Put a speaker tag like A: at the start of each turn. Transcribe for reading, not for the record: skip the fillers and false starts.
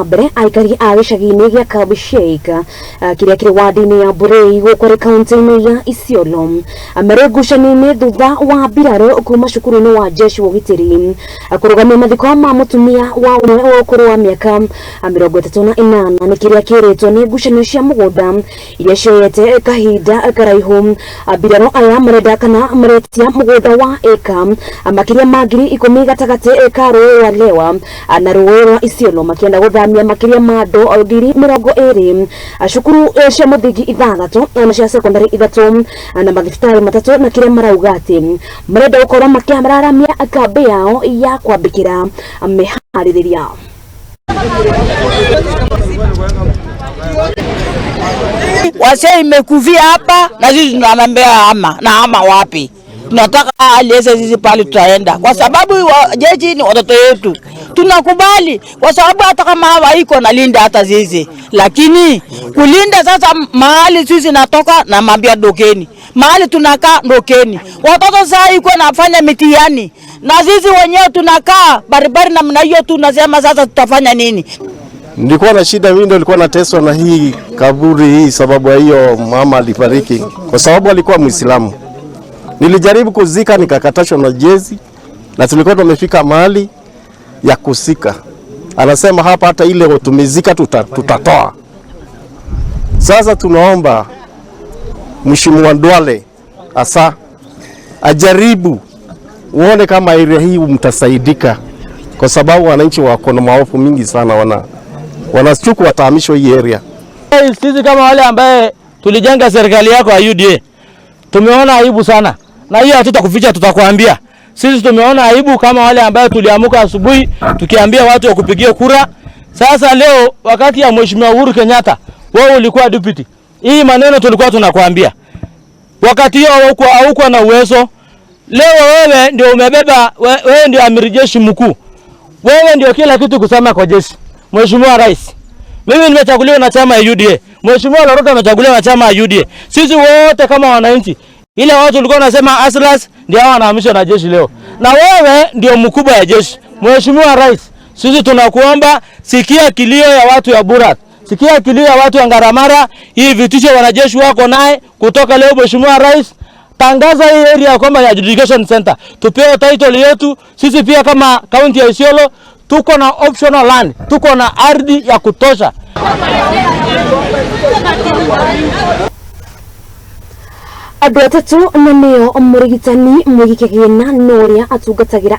A: Mbere aikari a gĩcagi-inĩ gĩa Kabishek kĩrĩa kĩrĩ wadi-inĩ ya Burei gũkũ rĩ kaunti-inĩ ya Isiolo marĩ ngucanio-inĩ thutha wa mbirarũ kuma cukuru-inĩ wa jeshi wa ũgitĩri kũrũgamia mathiko ma mũtumia wa ũmwe wa ũkũrũ wa mĩaka 38 nĩ kĩrĩa kĩrĩtwo nĩ ngucanio cia mũgũnda iria cioyete kahinda karaihu. Mbirarũ aya marenda kana maretia mũgũnda wa ĩka makĩria ma 10,000 gatagatĩ ka rũĩ rwa Lewa na rũĩ rwa Isiolo makĩenda gũthamia makĩria ma andũ 20,000, cukuru cia mũthingi 6 na cia sekondari 3 na mathibitarĩ 3 na kĩrĩa marauga atĩ marenda gũkorwo makĩararamia kambĩ yao ya kwambĩkĩra mĩharĩrĩria.
B: Wase imekufia hapa na sisi tunaambia ama na ama wapi? Tunataka aliese sisi pale tutaenda, kwa sababu jeshi ni watoto wetu, tunakubali kwa sababu hata kama hawa iko nalinda hata sisi, lakini kulinda sasa mahali sisi natoka na mambia dokeni, mahali tunakaa dokeni, watoto sasa iko nafanya mitihani na sisi wenyewe tunakaa barabara namna hiyo, tunasema sasa tutafanya nini?
C: Nilikuwa na shida mimi, ndio nilikuwa nateswa na hii kaburi hii, sababu ya hiyo mama alifariki, kwa sababu alikuwa Muislamu. Nilijaribu kuzika nikakatashwa na jezi, na tulikuwa tumefika mahali ya kusika. Anasema hapa hata ile tumezika tutatoa. Sasa tunaomba Mheshimiwa Duale asa ajaribu uone kama area hii mtasaidika, kwa sababu wananchi wako na maofu mingi sana, wanachuku watahamishwa hii area.
D: Sisi kama wale ambaye tulijenga serikali yako ya UDA tumeona aibu sana, na hiyo hatutakuficha, tutakwambia. Sisi tumeona aibu kama wale ambaye tuliamuka asubuhi tukiambia watu wakupigie kura. Sasa leo wakati ya Mheshimiwa Uhuru Kenyatta, wewe ulikuwa deputy. Hii maneno tulikuwa tunakwambia wakati hiyo haukuwa na uwezo. Leo wewe ndio umebeba, wewe ndio amiri jeshi mkuu, wewe ndio kila kitu kusema kwa jeshi. Mheshimiwa Rais, mimi nimechaguliwa na chama ya UDA, Mheshimiwa Loroto amechaguliwa na chama ya UDA. Sisi wote kama wananchi, ile watu walikuwa wanasema aslas ndio hao wanahamishwa na jeshi leo, na wewe ndio mkubwa ya jeshi. Mheshimiwa Rais, sisi tunakuomba sikia kilio ya watu ya Burat, sikia kilio ya watu ya Ngaramara. Hii vitisho wanajeshi wako naye kutoka leo. Mheshimiwa Rais, tangaza hii area kwamba ya adjudication center, tupewe title yetu. Sisi pia kama county ya Isiolo tuko na optional land, tuko na ardhi ya kutosha.
A: Andũ 3 na nĩo mũrigitani mwĩgi kĩgĩna na ũrĩa atungatagĩra.